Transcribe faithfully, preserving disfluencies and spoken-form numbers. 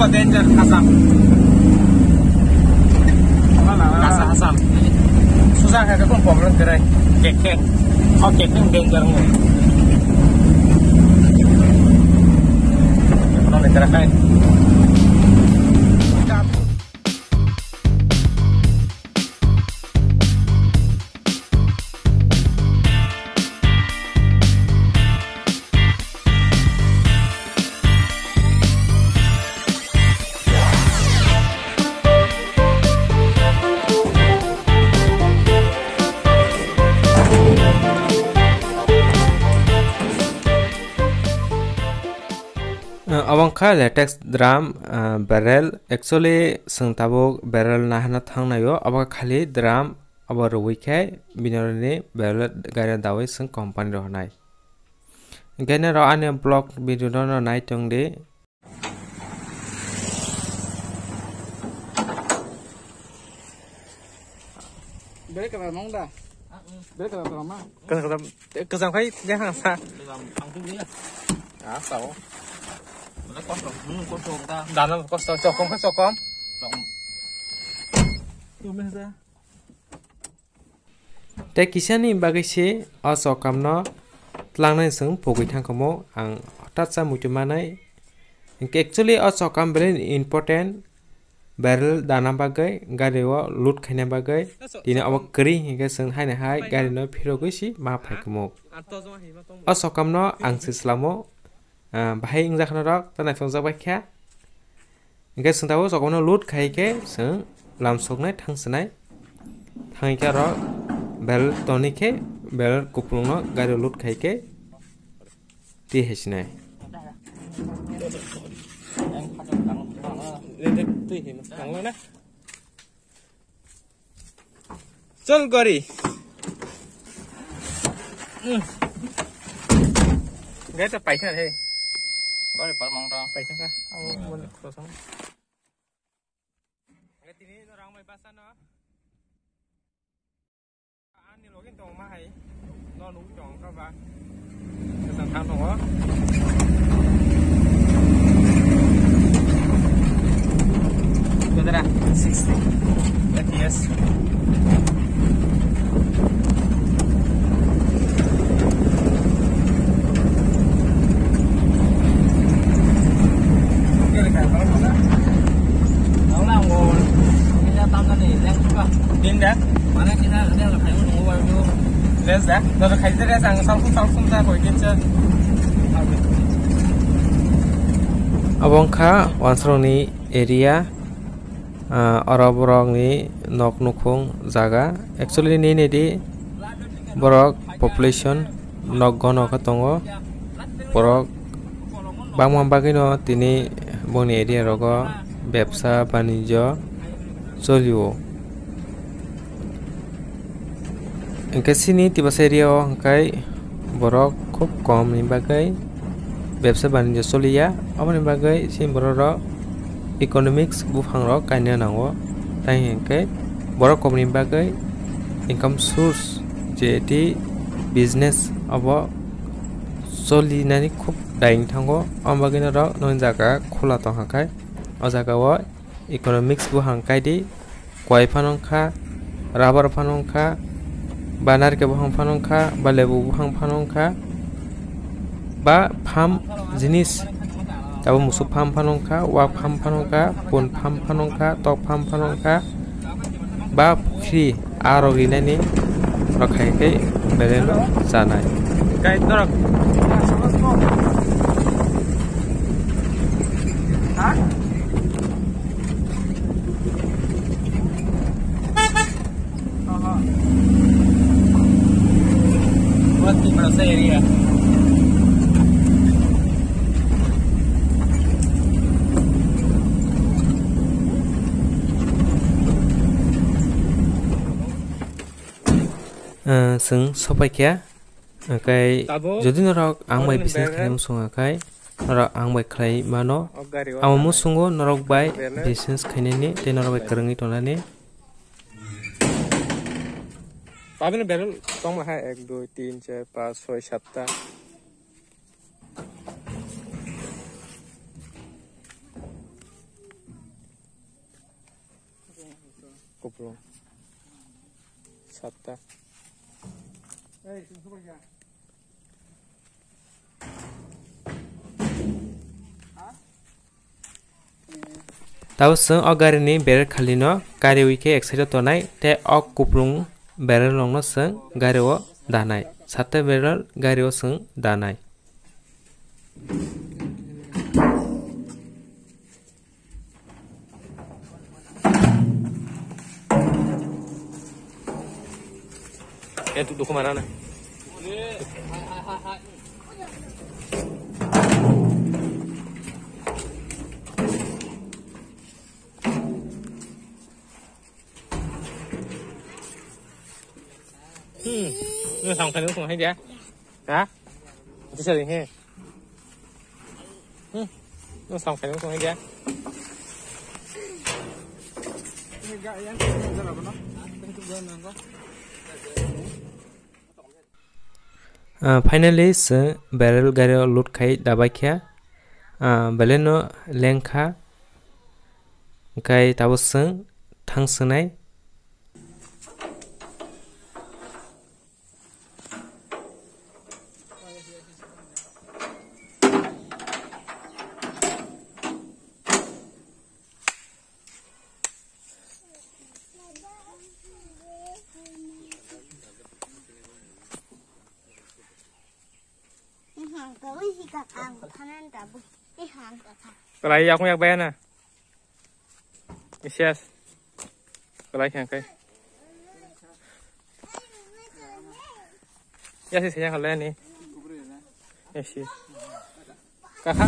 Danger Assam. Kasa Assam. Susah kha kung problem kerai. Kek kek. Oh, kek kek danger mo. Ano le kerai. Uh, obo wngkha latex drum, uh, barrel. Actually, chwng tabuk barrel nahana thangnaio, obo khali drum, obo rwui khe bini barrel gari dawi chwng company rok nai. Hingkhe norok ani vlog video no nai tong di. Bere kata mong da? Bere kata tong ma? Kata kata kata kai dia hang sa. Ang tu dia. Ah, sao. Mana kosong, hmm, kosong ta. Dalam kosong, cokom ka cokom. Cokom. Tu meh sa. Tei kisani bagwi se o chokamno tlangnai chwng pogwi thangkhamu ang hothat sa muitu manai. Hinkhe actually o chokam belai important barrel dana bagwi gari o load khaina bagwi tini obo kwrwi hinkhe chwng haino hai gari no phirogwi si ma phaikhamu. O chokamno ang se swlamo, ah, bahai wngjakha norok ta naithokjak bai kha. Hingke chwng tabuk chokomno load khai khe chwng lamsoknai thangsinai. Thangwi khe aro barrel toni khe barrel kupulungno gari load khai khe twi hai sinai. Chol gari. Hmm. Gari to paisa he. Gari par mong ta. Paisa ka. Abo mon kosong. Tini no rang bai basa no. Ani login tong ma hai. No nuk tong ka ba. Kesan thang tongo. Kudra sixty. Yes. Abo wngkha wansarokni area. Ah, oro borokni nok nukhung jaga. Actually, nini di borok population nok gono khe tongo. Borok bangma bagwino tini boni area rogo bebsa banijyo cholio. Hingke chini Tiprasa area o hingke borok khub kom ni bagwi bebsa banijyo choliya, aboni bagwi chini borok rok economics buphang rok kaina nango, tai hingke borok kom ni bagwi income source je ti business abo cholinani khub daing thango, aboni bagwi norok nokni jaga khula tongkha khai o jaga o economics buphang kaidi. Koi phano wngkha, rubber phano wngkha, ba narikhe buphang phano wngkha, ba lebu buphang phano wngkha, ba farm jinis, abo musuk farm phano wngkha, wak farm phano wngkha, pun farm phano wngkha, tok farm phano wngkha, ba pukhri, a rok rinani rok khai khe belai no chanai. Guys, norok. Ha? Ah, chwng sopai khe, hwnkhe jodi norok ang bai business khainai muchungo khe, norok ang bai khlai mano. Amo muchungo norok bai business khainani tei norok bai kwrwngwi tongnani. Tabini barrel tongma hai ek, dui, tin, char, panch, soi, satta. Satta. Tabo chwng o gari ni berek khali no gari wi khe ek side o tonai tei o kuplung berek rok no chwng gari o danai, satta berek gari o chwng danai. Eh, tu dukung mana na? Hmm, no samkha no song hai dia. Ha? Itu sering he. Hmm, no samkha no song hai dia. Ah, finally, chwng barrel gari o load khai dabai kha. Ah, belai no lengkha. Hwnkhe tabuk chwng thang swnai. Kalai yakung yak bayana. Isias. Kalai khyang kai. Ya si sayang kalai ni. Ya si. Kakha.